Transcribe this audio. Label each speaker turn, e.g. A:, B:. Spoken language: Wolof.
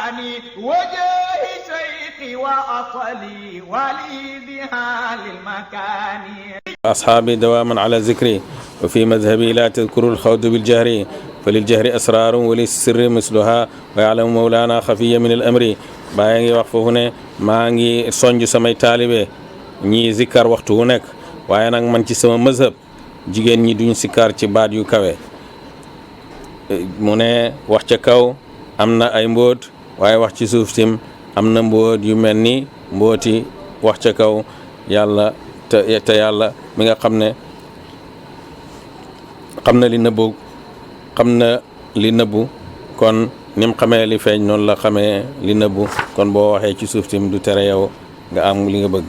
A: مكاني وجاه شيخي وأصلي ولي بها للمكان
B: أصحابي دواما على ذكري وفي مذهبي لا تذكر الخوض بالجهر فللجهر أسرار وللسر مثلها ويعلم مولانا خفية من الأمر baa ngi wax foofu ne maa ngi sonj samay taalibe ñii zikkar waxtu wu nekk waaye nag man ci sama mazhab jigéen ñi duñ sikkar ci baat yu kawe mu ne wax ca kaw am na ay mbóot waaye wax ci suuf tim am na mbóot yu mel ni mbóoti wax ca kaw yàlla te yàlla mi nga xam ne xam na li nëbbu kon nim xamee li feeñ noonu la xamee li nëbbu kon boo waxee ci suuf tim du tere yow nga am li nga bëgg